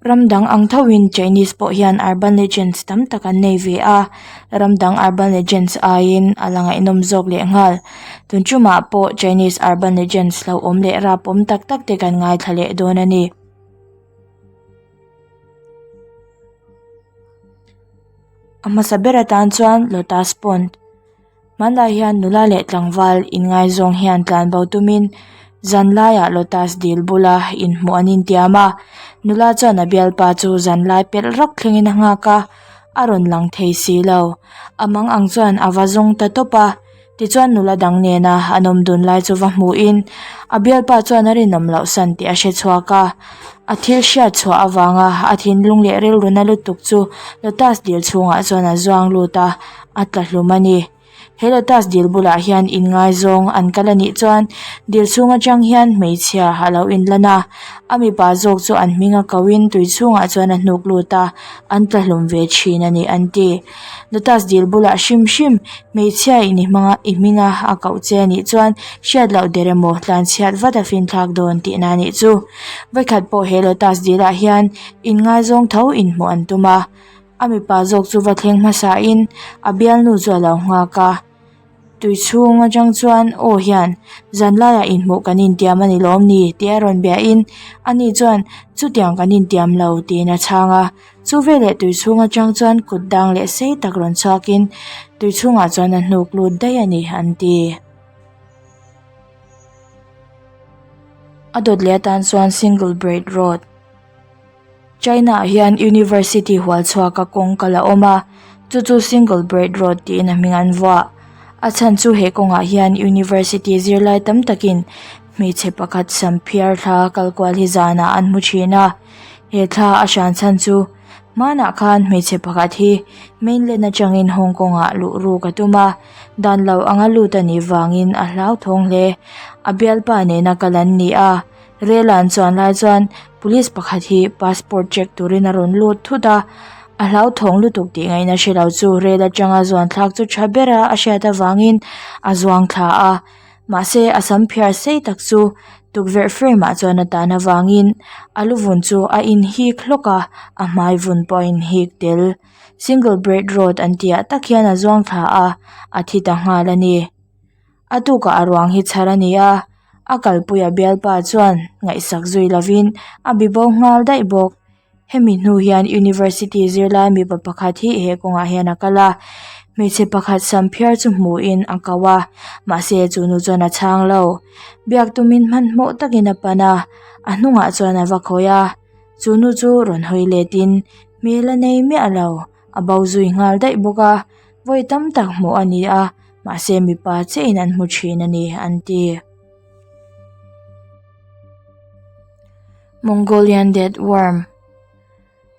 Ram dang ang thoin Chinese pawh hian urban legends tam tak an nei ve a, ram dang urban legends aiin a la ngaihnawm zawk leh nghal. Tun tumah pawh Chinese urban legends lo awm leh rap awm tak tak te kan ngaithla leh dawn a ni. A hmasa ber atan chuan lotus pond. Hmanlai hian nula leh tlangval inngaizawng hian tlanbo tumin zanlaiah lotus dil bula inhmuh an intiam a nula chuan a bialpa chu zanlai pelh rak thlengin a nghak a a rawn lang thei si lo a mang ang chuan a va zawng ta tawp a tichuan nula dang nena an awm dun lai chu va hmuhin a bialpa chuan a rinawm loh san tih a hre chhuak a a thil hriat chhuah avanga a thinlung leh rilru na lutuk chu lotus dil chhungah chuan a zuang lut a. a tla hlum a ni. He lotus dil bulah hian inngaizawng an kal a nih chuan dil chhung atang hian hmeichhia a lo inlan a, a mipa zawk chu an hming a ko in tui chhungah chuan a hnuk lut a, an tla hlum ve thin a ni an ti. Lotus dil bulah hrim hrim hmeichhia in i hmang a i hming a a koh che a nih chuan hriat loh der emaw tlanchhiat vat a finthlak dawn tihna a nih chu. Vawikhat pawh he lotus dil ah hian inngaizawng tho inhmuh an tum a. A mipa zawk chu va thleng hmasa in a bialnu chu a lo nghak a tui chhung atang chuan aw hian zanlaiah inhmuh kan intiam a ni lawm ni tih a rawn bia in ani chuan chutiang kan intiam lo tiin a chhang a chu veleh tui chhung atang chuan kut dang leh sei tak rawn chhuak in tui chhungah chuan a hnuk lut daih a ni an ti. A dawt leh atan chuan single braid road. China ah hian university hual chhuak a kawng kal a awm a chu chu single braid road tiin a hming an vuah a chhan chu he kawngah hian university zirlai tam takin hmeichhe pakhat sam phiar thla kal kual hi zanah an hmu thin a he thla a hran chhan chu hmanah khan hmeichhe pakhat hi mainland atangin Hong Kong ah luh ruk a tum a dan lo anga lut anih vangin a hlauthawng hle a bialpa nena kal an ni a. Rel an chuan lai chuan police pakhat hi passport check turin a rawn lut thut a a hlauthawng lutuk tih ngaihna hre lo chu rel atanga zuan thlak chu tha ber a a hriat avangin a zuang thla a mahse a sam phiar sei tak chu tukverh frame ah chuan a tan avangin a lu vun chu a in hik hlawk a a hmai vun pawh a in hik tel single braid road an tih ah tak hian a zuang thla a a thi ta nghal a ni. A tukah a ruang hi chhar a ni a, a kalpui a bialpa chuan ngaihsak zui lovin a bi bo nghal daih bawk. Hemi hnu hian university zirlai mipa pakhat hi he kawngah hian a kal a, hmeichhe pakhat sam phiar chu hmuhin a ko a, mahse chu nu chuan a chhang lo. Biak tumin hmanhmawh takin a pan a, a hnungah chuan a va khawih a, chu nu chu rawn hawi letin hmel a nei miah lo, a bo zui nghal daih bawk a. Vawi tam tak hmuh a ni a, mahse mipa chiahin an hmu thin a ni an ti. Mongolian death worm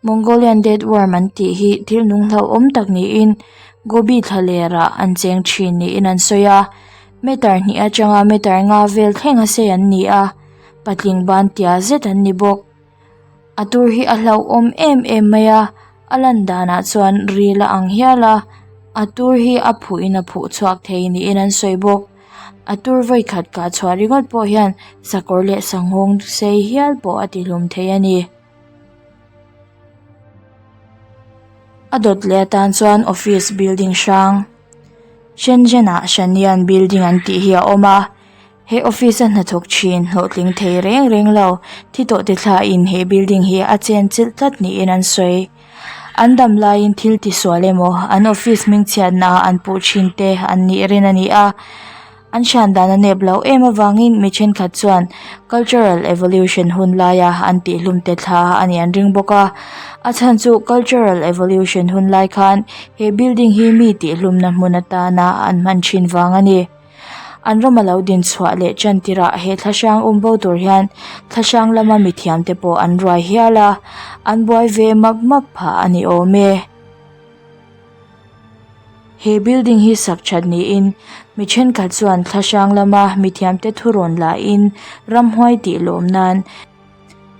Mongolian death worm an tih hi thil nung hlauhawm tak niin Gobi thlalerah an cheng thin niin an sawi a, meter hnih atanga meter nga vel thleng a sei an ni a, patling ban tia zet an ni bawk. A tur hi a hlauhawm em em mai a a lan danah chuan ril a ang hial a a tur hi a phuh in a phuh chhuak thei niin an sawi bawk a tur vawi khat kah chhuah ringawt pawh hian sakawr leh sanghawng sei hial pawh a ti hlum thei a ni. A dawt leh atan chuan office building hrang Shenzhen ah Shanian building an tih hi a awm a. He office a hnathawk thin hlawhtling thei reng reng lo thi tawh te thla in he building hi a chen chilh tlat niin an sawi. An dam laiin thil ti sual emaw an office hming chhiatna ah an puh thin te an nih rin a ni a. An hran dan a nep loh em avangin mi thenkhat chuan cultural evolution hun laia an tihhlum te thla a nih an ring bawk a. A chhan chu cultural evolution hun lai khan he building hi mi tihhlumna hmun atana an hman thin vang a ni. An ram a lo din chhuah leh tan tirah he thlahrang um bo tur hian thlahrang lama mithiam te pawh an ruai hial a, an buai ve map map phah a ni awm e. He building hi sak that niin mi thenkhat chuan thlahrang lama mithiam te thurawn lahin ramhuai tih lawm nan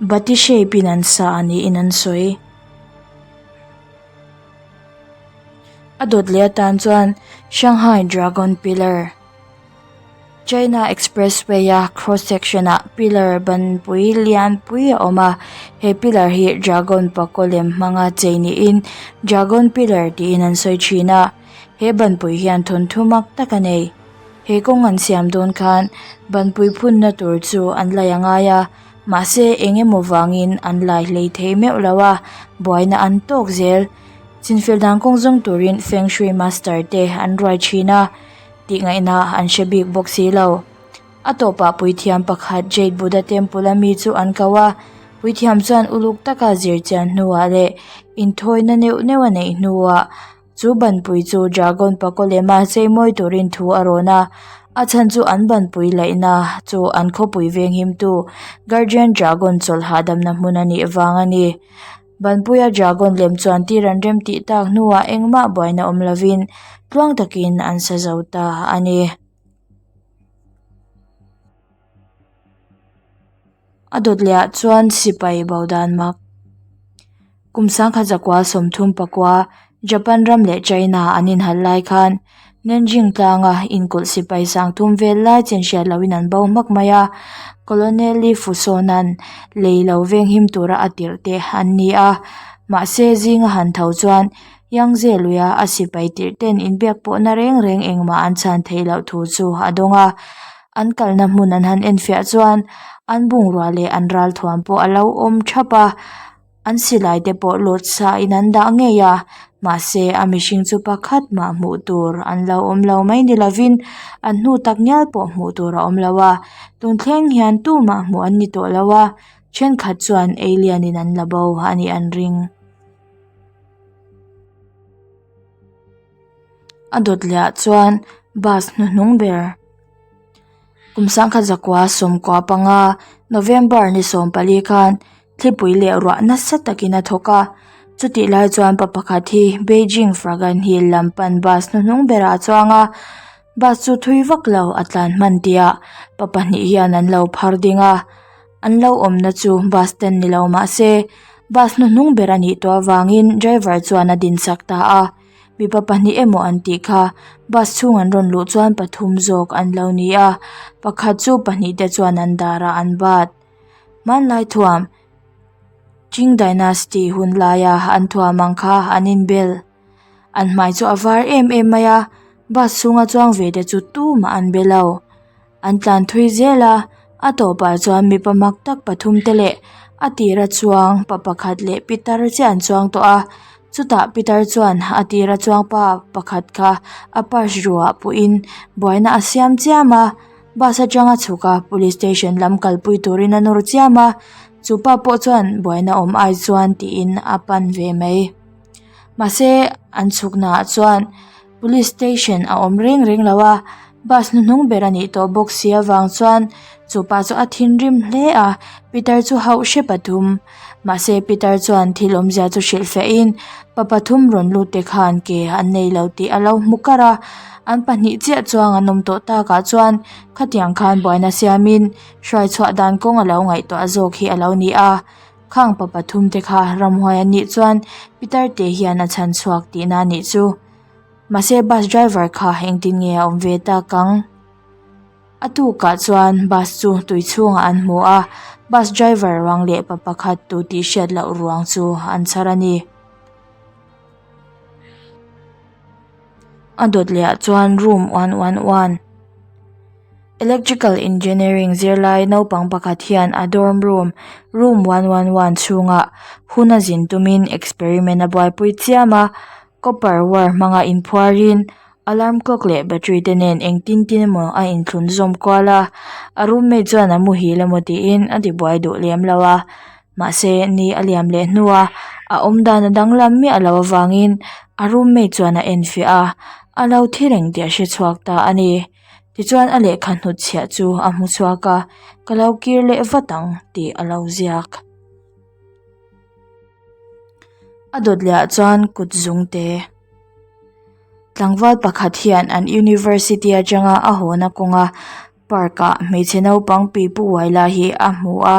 bati shape in an sa niin an sawi. A dawt leh atan chuan Shanghai Dragon Pillar. China Expressway a cross section ah pillar banpui lianpui a awm a he pillar hi dragon pakaw lem hmanga chei niin dragon pillar tiin an sawi thin a he banpui hian thawnthu mak tak a nei he kawng an siam dawn khan banpui phunna tur chu an laih a ngai a mahse eng emaw vangin an lai hlei thei meuh lo a buaina an tawk zel chinfel dan kawng zawng turin feng shui master te an ruai thin a. Tih ngaihna an hre bik bawk si lo. A tawpah puithiam pakhat Jade Buddha Temple a mi chu an ko a, puithiam chuan uluk taka zir chian hnuah leh inthawina neuh neuh a neih hnuah chu banpui chu Dragon pakaw lema cheimawi turin thu a rawn a, a chhan chu an banpui laihna chu an khawpui venghimtu Guardian Dragon chawlh hahdamna hmun a nih vang a ni. Banpuia dragon lem chuan tir an rem tih tak hnuah engmah buaina awm lovin tluang takin an sa zo ta a ni. A dawt leh ah chuan sipai bo dan mak kum sangkhat zakua 34 Japan ram leh China an inhal lai khan Nanjing tlanga inkulh sipai 30 vel lai chen hriat lohin an bo hmak mai a, Colonel Li Fusona'n lei lo venghim tura a tirh te an ni a, mahse zinga han tho chuan Yangtze luia a sipai tirh ten inbiak pawhna reng reng engmah an chhan theih loh thu chu a dawng a, an kalna hmun an han enfiah chuan an bungrua leh an ralthuam pawh a lo awm thap a. An silai te pawh lut sa in an dah ngei a mahse a mihring chu pakhat mah hmuh tur an lo awm lo mai ni lovin an hnu tak ngial pawh hmuh tur a awm lo a tun thleng hian tumah hmuh an ni tawh lo a thenkhat chuan alien in an la bo a nih an ring. A dawt leh ah chuan bus hnuhnung ber. Kum 1995 November ni 14 khan thlipui leh ruah nasa takin a thawk a, chutih lai chuan pa pakhat hi Beijing Fragan Hill lam pan bus hnuhnung berah a chuang a, bus chu thui vak lo a tlan hman tihah pa pahnih hian an lo phar ding a, an lo awmna chu bus stand ni lo mah se bus hnuhnung ber a nih tawh avangin driver chuan a din chak ta a. Mipa pahnih emaw an tih kha bus chhung an rawn luh chuan pathum zawk an lo ni a pakhat chu pahnih te chuan an dar ah an bat hmanlai thuam Qing dynasty hun laia an thuam ang kha an inbel an hmai chu a var em em mai a bus chhunga chuang ve te chu tumah an be lo. An tlan thui zel a, a tawpah chuan mipa mak tak pathum te leh a tira chuang pa pakhat leh pitar chiah an chuang tawh a, chutah pitar chuan a tira chuang pa pakhat kha a purse ruah pawhin buaina a siam chiam a, bus atanga chhuk a police station lam kalpui turin a nawr chiam a, chu pa pawh chuan buaina awm ai chuan tiin a pan ve mai. Mahse an chhuknaah chuan police station a awm reng reng lo a. Bus hnuhnung ber a nih tawh bawk si avang chuan chu pa chu a thinrim hle a pitar chu hauh hrep a tum mahse pitar chuan thil awmzia chu hrilh fiah in pa pathum rawn lut te khan ke an nei lo tih a lo hmu kar a an pahnih chiah chuang an awm tawh takah chuan khatiang khan buaina siamin hruai chhuah dan kawng a lo ngaihtuah zawk hi a lo ni a khang pa pathum te kha ramhuai an nih chuan pitar te hian a chhan chhuak tihna a nih chu. Mahse bus driver kha engtin nge a awm ve tak ang? A tukah chuan bus chu tui chhungah an hmu a, bus driver ruang leh pa pakhat tu tih hriat loh ruang chu an chhar a ni. A dawt leh ah chuan room 111. Electrical engineering zirlai naupang pakhat hian a dorm room, room 111 chhungah hun a zin tumin experiment a buaipui chiam a. Copper wire hmanga inphuarin alarm clock leh battery te nen engtin tin emaw a inthlun zawm kual a, a roommate chuan a muhil emaw tiin a tibuai duh lem lo a, mahse ni a liam leh hnua a awm dan a danglam miah loh avangin a roommate chuan a enfiah a, a lo thi reng tih a hre chhuak ta a ni. Tichuan a lehkha hnut chhiah chu a hmu chhuak a, ka lo kir leh vat ang tih a lo ziak. A dawt leh ah chuan kut zung te tlangval pakhat hian an university atanga a hawna kawnga park ah hmeichhe naupang pipu uai lai hi a hmu a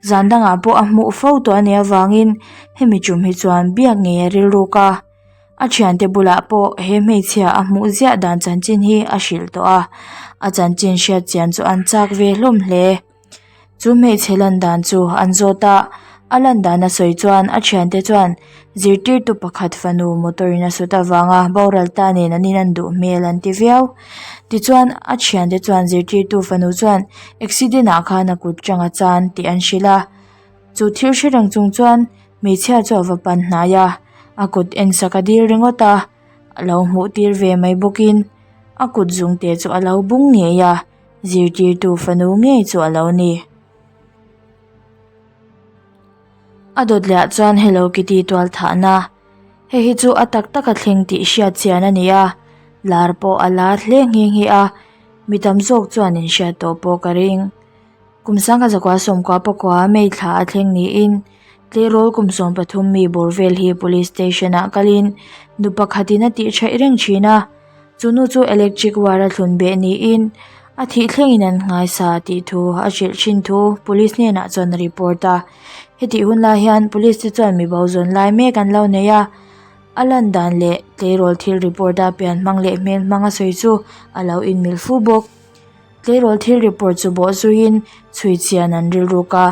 zan dangah pawh a hmuh fo tawh a nih avangin hemi tum hi chuan biak ngei a rilruk a. A thiante bulah pawh he hmeichhia a hmuh ziah dan chanchin hi a hrilh tawh a, a chanchin hriat chian chu an chak ve hlawm hle. Chu hmeichhe lan dan chu an zawt a, a lan dan a sawi chuan a thiante chuan zirtirtu pakhat fanu motor in a sut avanga boral ta nen an in an duh hmel an ti viau. Tichuan a thiante chuan zirtirtu fanu chuan accident ah khan a kut tang a chan tih an hrilh a, chu thil hre reng chung chuan hmeichhia chu a va pan hnai a, a kut en sak a dil ringawt a, a lo hmuh tir ve mai bawkin a kut zungte chu a lo bung ngei a. Zirtirtu fanu ngei chu a lo ni. A dawt leh ah chuan Hello Kitty tual thahna. Hei hi chu a tak tak a thleng tih hriat chian a ni a, lar pawh a lar hle nghe nghe a, mi tam zawk chuan in hriat tawh pawh ka ring. Kum sangkhat zakua sawmkua pakua May thla a thleng niin tleirawl kum 13 mi bawr vel hi police station ah kalin nu pakhatin a tih theih reng thin a. Chu nu chu electric wire a thlun beh niin a thih thlengin an nghaisa tih thu a hrilh thin thu police hnenah chuan a report a. Hetih hun lai hian police te chuan mi bo zawn lai mek an lo nei a, a lan dan leh tleirawl thil report a pian hmang leh hmel hmang a sawi chu a lo inmil fu bawk. Tleirawl thil report chu bawh zuiin chhui chian an rilruk a,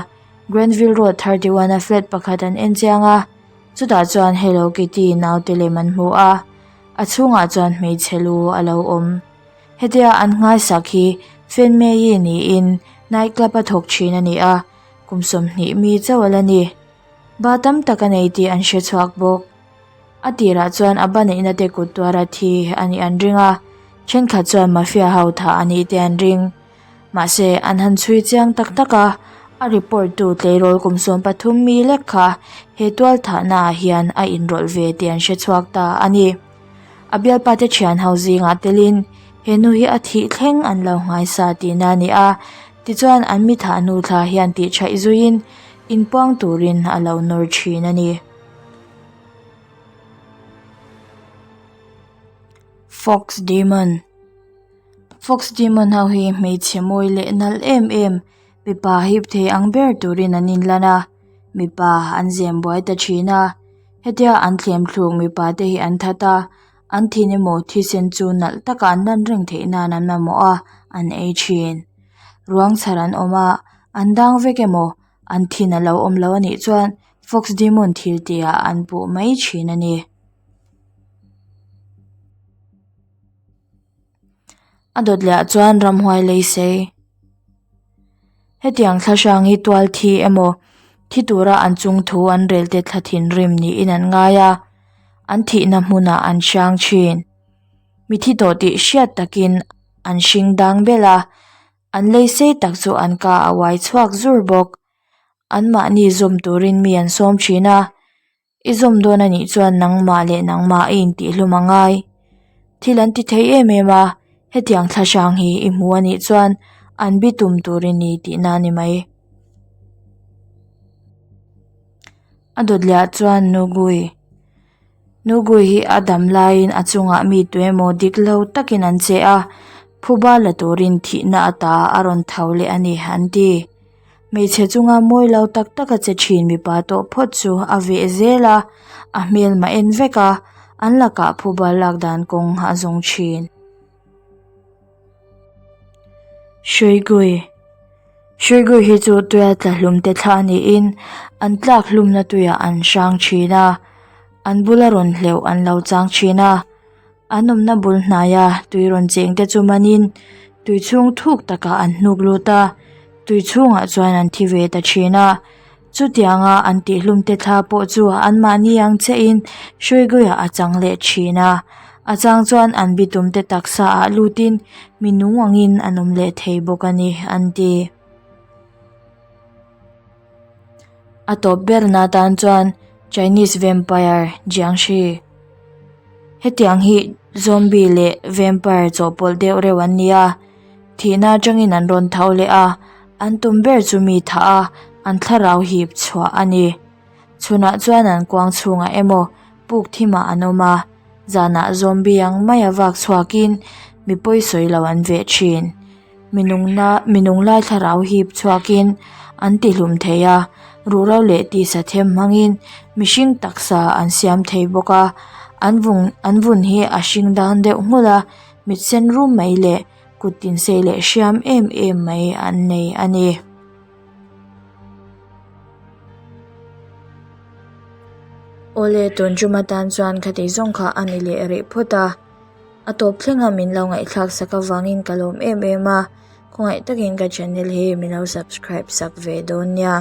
Granville Road 31 a flat pakhat an en chiang a, chutah chuan Hello Kitty naute lem an hmu a. A chhungah chuan hmeichhe lu a lo awm. Hetia an nghaisak hi Fenmei niin night club a thawk thin a ni a, kum 20 mi chauh a la ni. Ba tam tak a nei tih an hre chhuak bawk. A tirah chuan a ba neihna te kut tuara thi a nih an ring a, thenkhat chuan mafia ho thah a nih te an ring. Mahse, an han chhui chiang tak tak a, a report tu tleirawl kum 13 mi lek kha he tual thahna ah hian a inrawlh ve tih an hre chhuak ta a ni. A bialpa te thian ho zingah telin he nu hi a thih thleng an lo nghaisa tihna a ni a, tichuan an mi thah hnu thla hian tih thaih zuiin inpuang turin a lo nawr thin a ni. Fox Demon Fox Demon ho hi hmeichhe mawi leh nalh em em mipa hip thei ang ber turin an inlan a mipa an zem buai ta thin a hetia an thlem thluk mipa te hi an that a an thin emaw thisen chu nalh taka an lan reng theih nan an mamawh a an ei thin ruang chhar an awm a an dang vek emaw an thin a lo awm lo a nih chuan Fox Demon thil tih ah an puh mai thin a ni. A dawt leh ah chuan ramhuai lei sei. Hetiang thla hrang hi tual thi emaw thi tura an chung thu an rel te thla thinrim niin an ngai a, an thihna hmunah an hrang thin. Mi thi tawh tih hriat takin an hring dang bel a, an lei sei tak chu an ka a uai chhuak zur bawk. Anmahni zawm turin mi an sawm thin a. I zawm dawn a nih chuan nangmah leh nangmah i intihhlum a ngai. Thil an ti thei em em a, hetiang thla hrang hi i hmu a nih chuan an bitum tur i ni tihna a ni mai. A dawt leh ah chuan Nugui. Nugui hi a dam laiin a chungah mi tuemaw dik lo takin an che a, phuba la turin thihna ata a rawn tho leh a ni an ti. Hmeichhe chunga mawi lo tak tak a che thin mipa tawh phawt chu a veh zel a, a hmelma en vek a, an lakah phuba lak dan kawng a zawng thin. Hruigui Hruigui hi chu tuia tla hlum te thla niin an tlak hlumna tuiah an hrang thin a, an bula rawn hleuh an lo chang thin a. An awmna bul hnaia tui rawn cheng te chu manin tui chhung thuk takah an hnuk lut a, tui chhungah chuan an thi ve ta thin a. Chutianga an tihhlum te thla pawh chu anmahni ang chiahin hruiguiah a chang leh thin a, a chang chuan an bitum te taksa ah lutin mi nung angin an awm leh thei bawk a ni an ti. A tawp berna tan chuan Chinese Vampire Jiangxi. Hetiang hi zombie leh vampire chawhpawlh deuh reuh an ni a, thihna atangin an rawn tho leh a, an tum ber chu mi thah a, an thlarau hip chhuah a ni. Chhunah chuan an kuang chhungah emaw puk thimah an awm a, zanah zombie ang maia vak chhuakin mi pawi sawi lo an veh thin. Mi nungna mi nung lai thlarau hip chhuakin an tihlum thei a, ruhro leh tisa them hmangin mihring taksa an siam thei bawk a. An vung an vun hi a hring dang deuh nghulh a mit sen rum mai leh kut tin sei leh hriam em em mai an nei a ni. Awle tun tum atan chuan khati zawng kha a ni leh rih phawt a a tawp thleng a min lo ngaihthlak sak avangin ka lawm em em a khawngaih takin ka channel hi min lo subscribe sak ve dawn nia.